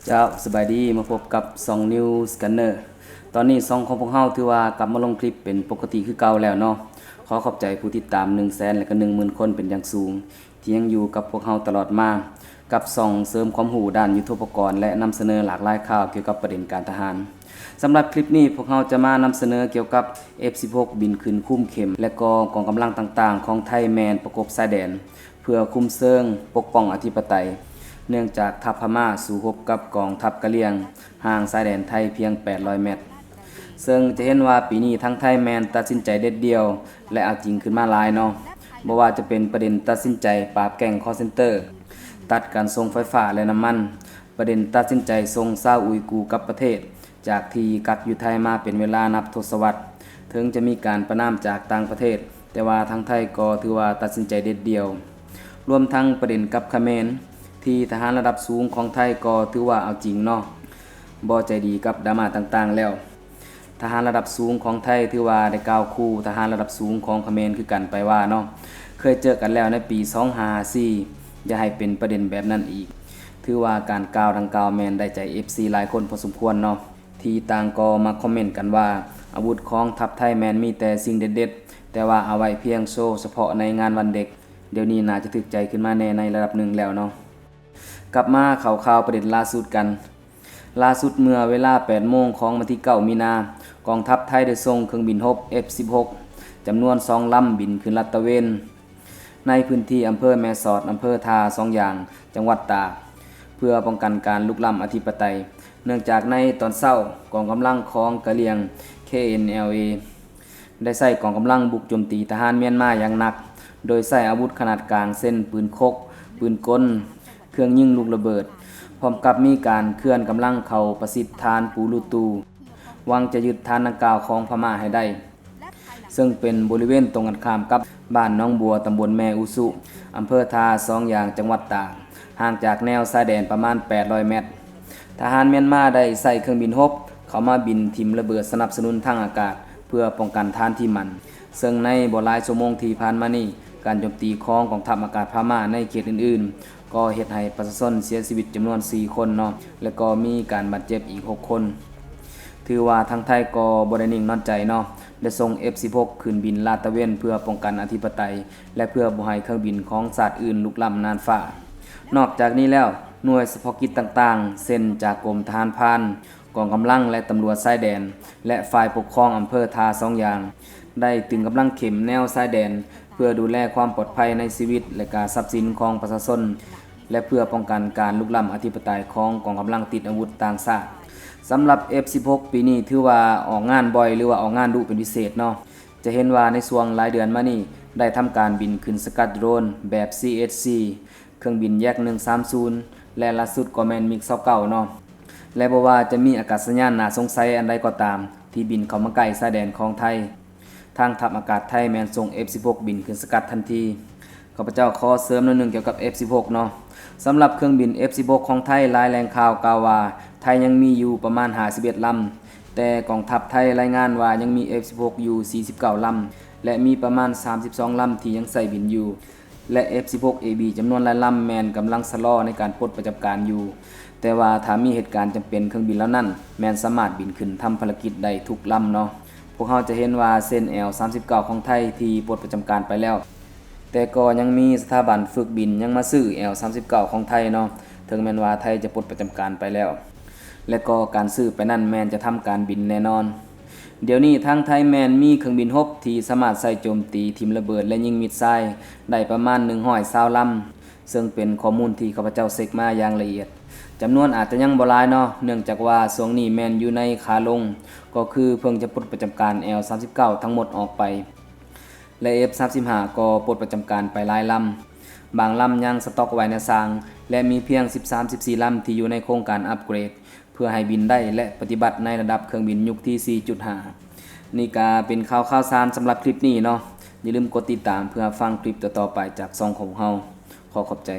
ເຈົ້າ ສະບາຍດີ ມາພົບກັບຊ່ອງ News Scanner. ຕອນນີ້ຊ່ອງຂອງພວກເຮົາຖືວ່າກັບມາລົງຄລິບເປັນປົກກະຕິຄືເກົ່າແລ້ວເນາະ. ຂໍຂອບໃຈຜູ້ຕິດຕາມໜຶ່ງແສນ ແລະ ກໍໜຶ່ງໝື່ນຄົນເປັນຢ່າງສູງ ທີ່ຍັງຢູ່ກັບພວກເຮົາຕະຫຼອດມາ ກັບຊ່ອງເສີມຄວາມຮູ້ດ້ານຍຸດໂທປະກອນ ແລະ ນຳສະເໜີຫຼາກຫຼາຍຂ່າວກ່ຽວກັບປະເດັນການທະຫານ. ສຳລັບຄລິບນີ້ ພວກເຮົາຈະມານຳສະເໜີກ່ຽວກັບ ເອັຟສິບຫົກ ບິນຂຶ້ນຄຸມເຂັມ ແລະ ກໍກອງກຳລັງຕ່າງໆຂອງໄທແມ່ນປະກົບຊາຍແດນ ເພື່ອຄຸມເຊີງປົກປ້ອງອະທິປະໄຕ ເນື່ອງຈາກທັບພະມ້າສູ້ຮົບກັບກອງທັບກະຫຼ່ຽງ ຫ່າງຊາຍແດນໄທພຽງແປດຮ້ອຍແມັດ. ເຊິ່ງຈະເຫັນວ່າປີນີ້ທາງໄທແມ່ນຕັດສິນໃຈເດັດດ່ຽວ ແລະ ເອົາຈິງຂຶ້ນມາຫຼາຍເນາະ, ບໍ່ວ່າຈະເປັນປະເດັນຕັດສິນໃຈປາບແກ້ງຄໍເຊັນເຕີ, ຕັດການສົ່ງໄຟຟ້າ ແລະ ນ້ຳມັນ, ປະເດັນຕັດສິນໃຈສົ່ງຊາວອຸຍກູກັບປະເທດ ຈາກທີ່ກັກຢູ່ໄທມາເປັນເວລານັບທົດສະວັດ. ເຖິງຈະມີການປະນາມຈາກຕ່າງປະເທດ, ແຕ່ວ່າທາງໄທກໍຖືວ່າຕັດສິນໃຈເດັດດ່ຽວ. ລວມທັງປະເດັນກັບຂະເໝນ ທີ່ທະຫານລະດັບສູງຂອງໄທກໍຖືວ່າເອົາຈິງເນາະ, ບໍ່ໃຈດີກັບດຣາມາຕ່າງໆແລ້ວ. ທະຫານລະດັບສູງຂອງໄທຖືວ່າໄດ້ກ່າວຂູ່ທະຫານລະດັບສູງຂອງຂະເໝນຄືກັນໄປວ່າເນາະ, ເຄີຍເຈີກັນແລ້ວໃນປີສອງຫ້າຫ້າສີ່ ຢ່າໃຫ້ເປັນປະເດັນແບບນັ້ນອີກ. ຖືວ່າການກ່າວດັ່ງກ່າວແມ່ນໄດ້ໃຈເອັຟຊີຫຼາຍຄົນພໍສົມຄວນເນາະ. ທີ່ຕ່າງກໍມາຄອມເມັນກັນວ່າ ອາວຸດຂອງທັບໄທແມ່ນມີແຕ່ສິ່ງເດັດໆ, ແຕ່ວ່າເອົາໄວ້ພຽງໂຊສະເພາະໃນງານວັນເດັກ. ດຽວນີ້ໜ້າຈະຖືກໃຈຂຶ້ນມາແດ່ໃນລະດັບໜຶ່ງແລ້ວເນາະ. ກັບມາເຂົ້າຂ່າວປະເດັນລ່າສຸດກັນ. ລ່າສຸດເມື່ອເວລາແປດໂມງຂອງວັນທີເກົ້າມີນາ, ກອງທັບໄທໄດ້ສົ່ງເຄື່ອງບິນຮົບ ເອັຟສິບຫົກ ຈຳນວນສອງລຳບິນຂຶ້ນລາດຕະເວນ ໃນພື້ນທີ່ອຳເພີແມ່ສອດ, ອຳເພີທ່າສອງຢາງ, ຈັງຫວັດຕາກ ເພື່ອປ້ອງກັນການລຸກລ້ຳອະທິປະໄຕ, ເນື່ອງຈາກໃນຕອນເຊົ້າ ກອງກຳລັງຂອງກະຫຼ່ຽງ ເຄເອັນແອລເອ ໄດ້ໃຊ້ກອງກຳລັງບຸກໂຈມຕີທະຫານມຽນມາຢ່າງໜັກ, ໂດຍໃຊ້ອາວຸດຂະໜາດກາງ ເຊັ່ນ ປືນຄົກ, ປືນກົນ, ເຄື່ອງຍິງລູກລະເບີດ, ພ້ອມກັບມີການເຄື່ອນກຳລັງເຂົ້າປະຊິດຖານປູລູຕູ, ຫວັງຈະຍຶດຖານດັ່ງກ່າວຂອງພະມ້າໃຫ້ໄດ້. ເຊິ່ງເປັນບໍລິເວນຕົງກັນຂ້າມກັບບ້ານໜອງບົວ, ຕຳບົນແມ່ອຸສຸ, ອຳເພີທ່າສອງຢາງ, ຈັງຫວັດຕາກ, ຫ່າງຈາກແນວຊາຍແດນປະມານແປດຮ້ອຍແມັດ. ທະຫານມຽນມາໄດ້ໃຊ້ເຄື່ອງບິນຮົບເຂົ້າມາບິນຖິ້ມລະເບີດສະໜັບສະໜູນທາງອາກາດ ເພື່ອປ້ອງກັນຖານທີ່ໝັ້ນ. ເຊິ່ງໃນບໍ່ຫຼາຍຊົ່ວໂມງທີ່ຜ່ານມານີ້, ການໂຈມຕີຂອງກອງທັບອາກາດພະມ້າໃນເຂດອື່ນໆ ກໍເຮັດໃຫ້ປະຊາຊົນເສຍຊີວິດຈຳນວນສີ່ຄົນເນາະ, ແລະ ກໍມີການບາດເຈັບອີກຫົກຄົນ. ຖືວ່າທາງໄທກໍບໍ່ໄດ້ນິ່ງນອນໃຈເນາະ, ໄດ້ສົ່ງ ເອັຟສິບຫົກ ຂຶ້ນບິນລາດຕະເວນເພື່ອປ້ອງກັນອະທິປະໄຕ ແລະ ເພື່ອບໍ່ໃຫ້ເຄື່ອງບິນຂອງຊາດອື່ນລຸກລ້ຳນ່ານຟ້າ. ນອກຈາກນີ້ແລ້ວ, ໜ່ວຍສະເພາະກິດຕ່າງໆ ເຊັ່ນ ຈາກກົມທະຫານພານ, ກອງກຳລັງ ແລະ ຕຳຫຼວດຊາຍແດນ ແລະ ຝ່າຍປົກຄອງອຳເພີທ່າສອງຢາງ ໄດ້ຕຶງກຳລັງເຂັ້ມແນວຊາຍແດນ ເພື່ອດູແລຄວາມປອດໄພໃນຊີວິດ ແລະ ກະຊັບສິນຂອງປະຊາຊົນ ແລະ ເພື່ອປ້ອງກັນການລຸກລ້ຳອະທິປະໄຕຂອງກອງກຳລັງຕິດອາວຸດຕ່າງຊາດ. ສຳລັບ ເອັຟສິບຫົກ ປີນີ້ຖືວ່າອອກງານບ່ອຍ ຫຼືວ່າອອກງານດຸເປັນພິເສດເນາະ. ຈະເຫັນວ່າໃນຊ່ວງຫຼາຍເດືອນມານີ້ ໄດ້ທຳການບິນຂຶ້ນສະກັດໂດຣນແບບ ຊີເອັດຊີ, ເຄື່ອງບິນແຢກໜຶ່ງສາມສູນ ແລະ ລ່າສຸດກໍແມ່ນມິກຊາວເກົ້າເນາະ. ແລະ ບໍ່ວ່າຈະມີອາກາດສະຍານໜ້າສົງໄສອັນໃດກໍຕາມ ທີ່ບິນເຂົ້າມາໃກ້ຊາຍແດນຂອງໄທ, ທາງທັບອາກາດໄທແມ່ນສົ່ງ ເອັຟສິບຫົກ ບິນຂຶ້ນສະກັດທັນທີ. ຂ້າພະເຈົ້າຂໍເສີມໜ້ອຍໜຶ່ງກ່ຽວກັບ ເອັຟສິບຫົກ ເນາະ. ສຳລັບເຄື່ອງບິນ ເອັຟສິບຫົກ ຂອງໄທ, ຫຼາຍແຫຼ່ງຂ່າວກ່າວວ່າ ໄທຍັງມີຢູ່ປະມານຫ້າສິບເອັດລຳ, ແຕ່ກອງທັບໄທລາຍງານວ່າຍັງມີ ເອັຟສິບຫົກ ຢູ່ສີ່ສິບເກົ້າລຳ ແລະ ມີປະມານສາມສິບສອງລຳທີ່ຍັງໃຊ້ບິນຢູ່. ແລະ ເອັຟສິບຫົກ ເອບີ ຈຳນວນຫຼາຍລຳແມ່ນກຳລັງຊະລໍໃນການປົດປະຈຳການຢູ່, ແຕ່ວ່າຖ້າມີເຫດການຈຳເປັນ ເຄື່ອງບິນເຫຼົ່ານັ້ນແມ່ນສາມາດບິນຂຶ້ນທຳພາລະກິດໄດ້ທຸກລຳເນາະ. ພວກເຮົາຈະເຫັນວ່າເຊັ່ນ ແອວສາມສິບເກົ້າ ຂອງໄທທີ່ປົດປະຈຳການໄປແລ້ວ, ແຕ່ກໍຍັງມີສະຖາບັນຝຶກບິນຍັງມາຊື້ ແອວສາມສິບເກົ້າ ຂອງໄທເນາະ, ເຖິງແມ່ນວ່າໄທຈະປົດປະຈຳການໄປແລ້ວ. ແລະກໍການຊື້ໄປນັ້ນແມ່ນຈະທຳການບິນແນ່ນອນ. ດຽວນີ້ທາງໄທແມ່ນມີເຄື່ອງບິນຮົບທີ່ສາມາດໃຊ້ໂຈມຕີຖິ້ມລະເບີດ ແລະ ຍິງມິດຊາຍໄດ້ປະມານໜຶ່ງຮ້ອຍຊາວລຳ, ເຊິ່ງເປັນຂໍ້ມູນທີ່ຂ້າພະເຈົ້າເຊັກມາຢ່າງລະອຽດ. ຈຳນວນອາດຈະຍັງບໍ່ຫຼາຍເນາະ, ເນື່ອງຈາກວ່າຊ່ວງນີ້ແມ່ນຢູ່ໃນຂາລົງ, ກໍຄືເພິ່ງຈະປົດປະຈຳການ ແອວສາມສິບເກົ້າ ທັງໝົດອອກໄປ. ແລະ ເອັຟສາມສິບຫ້າ ກໍປົດປະຈຳການໄປຫຼາຍລຳ. ບາງລຳຍັງສະຕັອກໄວ້ໃນຊ່າງ ແລະ ມີພຽງສິບສາມ ສິບສີ່ລຳທີ່ຢູ່ໃນໂຄງການອັບເກຣດ ເພື່ອໃຫ້ບິນໄດ້ ແລະ ປະຕິບັດໃນລະດັບເຄື່ອງບິນຍຸກທີສີ່ຈຸດຫ້າ. ນີ້ກະເປັນຂ່າວຂ່າວສານສຳລັບຄລິບນີ້ເນາະ. ຢ່າລືມກົດຕິດຕາມເພື່ອຟັງຄລິບຕໍ່ໆໄປຈາກຊ່ອງຂອງເຮົາ. ຂໍຂອບໃຈ.